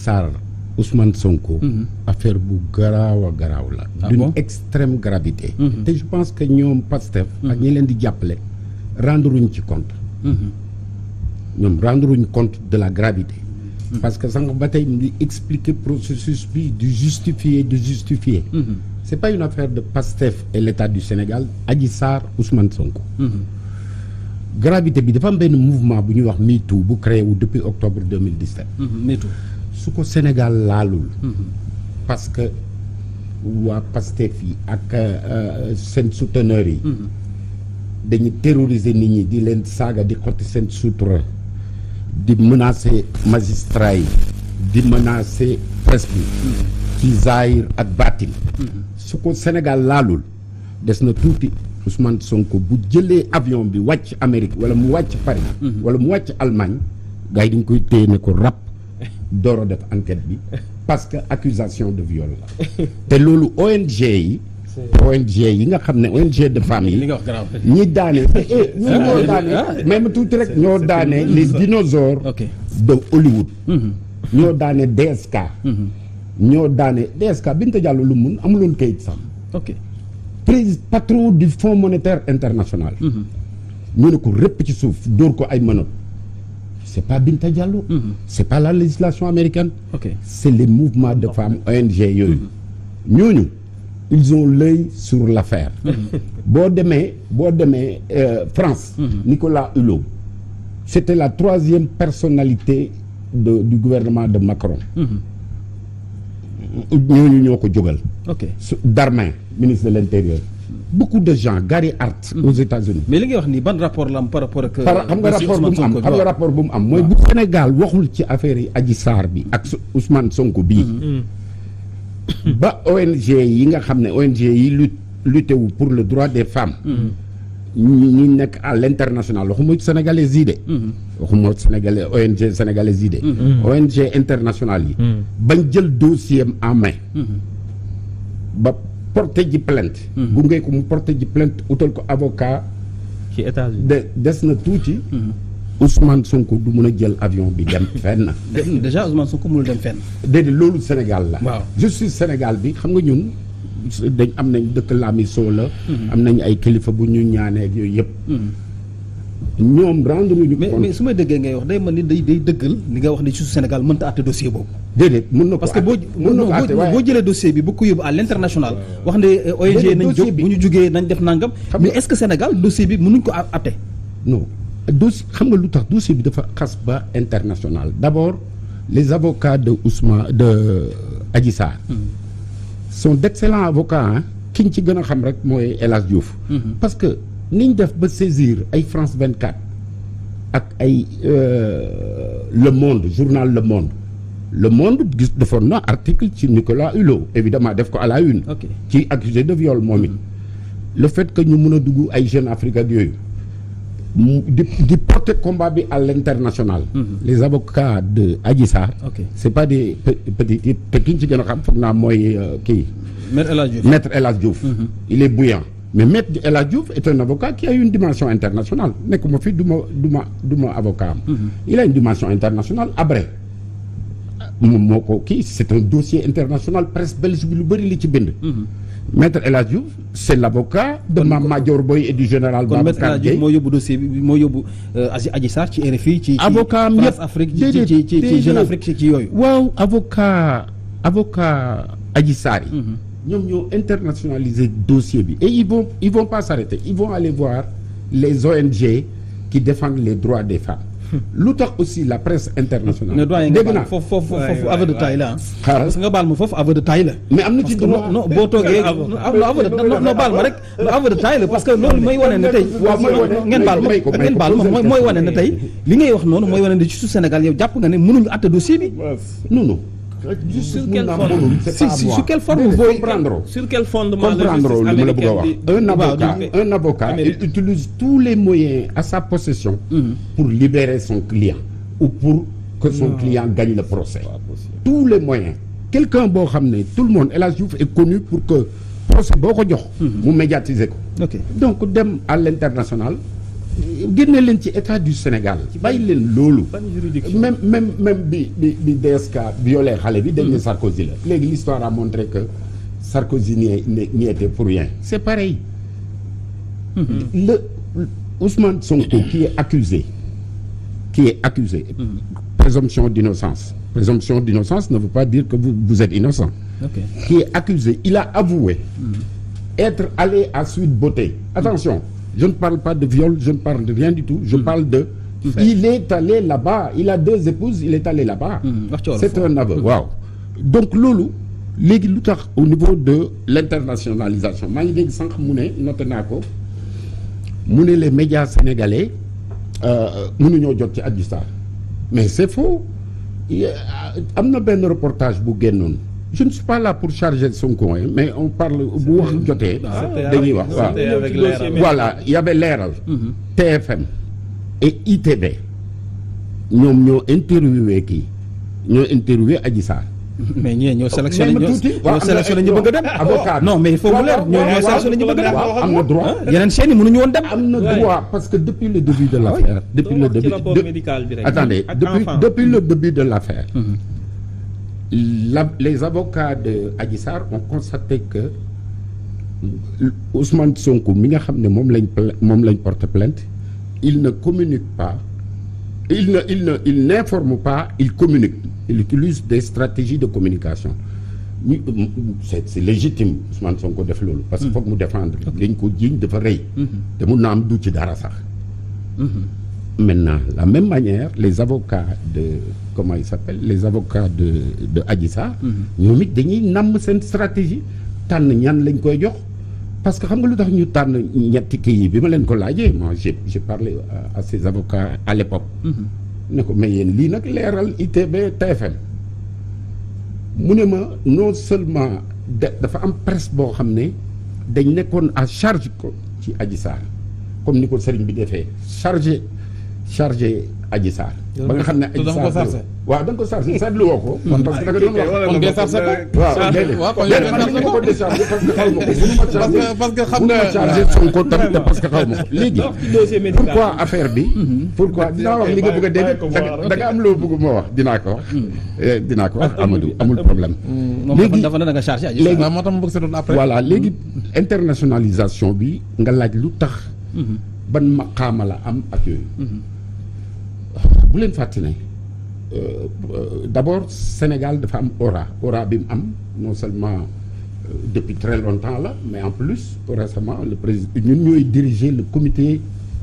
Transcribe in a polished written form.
Sarr Ousmane Sonko. affaire bu garaaw a garaaw la. d'une extrême gravité. te je pense que ñoom Pastef. ak ñi leen di jàppale rendre wuñ ci compte. ñoom rendre wuñ compte de la gravité. parce que sànq ba tey mu ngi expliquer processus bi du justifier. c'est pas une affaire de Pastef et l'État du Sénégal Adji Sarr Ousmane Sonko. gravité bi dafa am benn mouvement bu ñuy wax MeToo bu créé wu depuis octobre 2017. MeToo su ko Sénégal laalul. parce que waa Pastef yi ak seen souteneurs yi. dañu terroriser nit ñi di leen saaga di xotti seen sutura di menacer magistrats yi di menacer presse bi. ci zahir ak baatin. su ko Sénégal laalul des na tuuti Ousmane Sonko bu jëlee avion bi wàcc Amérique wala mu wàcc Paris. wala mu wàcc Allemagne gars yi dañ koy téye ne ko rap door a def enquête bi parce que accusation de viol la te loolu ONG yi. ONG yi nga xam ne ONG de femmes yi. ñi daane ñoo daane même tuuti rek ñoo daane les dinosaures de Hollywood. ñoo daane DSK. ñoo daane DSK Binta Diallo lu mun amuloon kayit sax. patron du Fonds monétaire international. ñu ne ko rëpp ci suuf dóor ko ay menottes. c'est pas Binta Diallo. c'est pas la législation américaine. c'est les mouvements de femmes ONG yooyu. ñooñu ils ont l'œil sur l'affaire. boo demee France. Nicolas Hulot c'était la 3e personnalité du gouvernement de Macron. ñooñu ñoo ko jógal. Darmanin ministre de l'intérieur. beaucoup de gens Gary Hart aux États-Unis mais li ngay wax nii ban rapport la am par rapport ak. xam nga rapport bu mu am mooy bu Sénégal waxul ci affaire yi Adji Sarr bi ak Ousmane Sonko bii. ba ONG yi nga xam ne ONG yi lutté wu pour le droit des femmes. ñu nekk à l'international waxuma sénégalais yi de. waxuma sénégalais ONG sénégalais yi de. ONG internationale yi. bañ jël dossier en main. ba porté ji plainte. gunge ko mu porté ji plainte utal ko avocat. ci États-Unis des na tuuti. Ousmane Sonko du mën a jël avion bi dem fenn. déjà Ousmane Sonko mënul dem fenn. déedéet loolu Sénégal la. waaw justice Sénégal bi xam nga ñun dañ am nañ dëkk Lamisso la. am nañ ay kilifa bu ñu ñaanee ak yooyu yëpp. ñoom rendre ñu. mais su may déggee ngay wax day mën ni day dëggal li nga wax ni ci Sénégal mënta àtte dossier boobu. déedéet mën na ko parce que boo jëlee dossier bi bu ko yóbbu à l'international. wax ne ONG nañ jóg bu ñu jógee nañ def nangam. mais est-ce que Sénégal dossier bi mënuñ ko àtte. non dossier xam nga lu tax dossier bi dafa xas ba international d'abord les avocats de Adji Sarr. sont d'excellents avocats ki ñu ci gën a xam rek mooy El Hadj Diouf. parce que niñ def ba saisir ay France 24 ak ay Le Monde journal Le Monde gis defoon na article ci Nicolas Hulot évidemment def ko à la une. ci accusé de viol moom it. le fait que ñu mën a dugg ay Jeune Afrique ak yooyu di porter combat bi à l'international. les avocats de Adji Sarr. c'est pas des petits te ki ñu ci gën a xam foog naa mooy kii. Maître El Hadj Diouf. il est bouillant. mais Maître El Hadj Diouf est un avocat qui a une dimension internationale nekkuma fi du ma avocat am. il a une dimension internationale après moom moo ko kii c'est un dossier international presse belge bi lu bëri li ci bind. Maître El Hadj Diouf c'est l'avocat de Mame Madior Boye et du général Babacar Gueye. moo yóbbu dossier bi moo yóbbu Adji Sarr ci RFI ci avocat am France Afrique ci Jeune Afrique ci yooyu. waaw avocat Adji Sarr yi. ñoom ñoo internationaliser dossier bi et ils vont pas s'arrêter ils vont aller voir les ONG qui défendent les droits des femmes. lu tax aussi la presse internationale. dégg naa foofu aveu de taille la parce que nga baal ma foofu aveu de taille la. mais am na ci droit non boo toogee non baal ma rek aveu de taille la parce que loolu mooy wane ne tey. waaw ngeen baal ma mooy wane ne tey li ngay wax noonu mooy wane ne ci su Sénégal yow jàpp nga ne mënuñu àtte dossier bi. non. sur quelle forme sur quel fondement comprendre li ma la bëgg a wax. un avocat il utilise tous les moyens à sa possession. pour libérer son client ou pour que son client gagne le procès. tous les moyens. quelqu'un boo xam ne tout le monde El Hadj Diouf est connu pour que procès boo ko jox. mu médiatiser ko. donc dem à l'international génne leen ci état du Sénégal bàyyi leen loolu. même bi DSK violé xale bi dañ ne Sarkozy la léegi l'histoire a montré que Sarkozy n'y était pour rien c'est pareil. Le Ousmane Sonko qui est accusé présomption d'innocence ne veut pas dire que vous êtes innocent. Okay. Qui est accusé il a avoué être allé à Sweet Beauté. Attention, je ne parle pas de viol, je ne parle de rien du tout, je parle de il est allé là-bas, il a 2 épouses, il est allé là-bas. C'est un aveu. Waaw. Donc loolu léegi lu tax au niveau de l'internationalisation maa ngi dégg sànq mu ne noté naa ko mu ne les médias sénégalais mënuñoo jot ci Adji Sarr mais c'est faux. Am na benn reportage bu génnoon je ne suis pas là pour charger Sonko mais on parle bu wax jotee dañuy wax waaw voilà il y avait Leral TFM et ITV ñoom ñoo interviewé Adji Sarr mais ñoo sélectionné ñu bëgg a dem avocat non mais il faut mu leer ñoo sélectionné ñu bëgg a dem am na droit yeneen chaîne yi mënuñu woon dem am na droit parce que depuis le début de l'affaire depuis le début de l'affaire les avocats de Adji Sarr ont constaté que Ousmane Sonko mi nga xam ne moom lañ porte plainte il ne communique pas il n'informe pas il communique il utilise des stratégies de communication c'est légitime Ousmane Sonko def loolu parce que foog mu défendre liñ ko jiiñ dafa rëy te mun na am du ci dara sax maintenant la même manière les avocats de comment ils s'appellent les avocats de Adji Sarr ñoom it dañuy namm seen stratégie tànn ñan lañ koy jox parce que xam nga lu tax ñu tànn ñetti kii yi bi ma leen ko laajee moi j'ai parlé à ces avocats à l'époque ne ko mais yéen lii nag Leeral ITV TFM mu ne ma non seulement dafa am presse boo xam ne dañ nekkoon à charge ko ci Adji Sarr comme ni ko sëriñ bi defee chargé Adji Sarr ba nga xam ne Adji Sarr waaw da nga ko chargé seetlu woo ko parce que da nga doon wax kon ngeen chargé ko waaw déedéet man ni ko déchargé parce que xaw ma ko parce que xam nga chargé Sonko tamit parce que xaw ma ko léegi pourquoi affaire bi pourquoi dinaa wax li nga bëgg a dégg da nga am loo bëgg ma wax dinaa ko wax Amadou amul problème léegi dafa ne da nga chargé Adji Sarr léegi moo tax ma bëgg seetoon après voilà léegi internationalisation bi nga laaj lu tax ban maqaama la am ak yooyu bu leen fàtte ne d'abord Sénégal dafa am aura bi mu am non seulement depuis très longtemps là mais en plus récemment le président ñun ñooy diriger le comité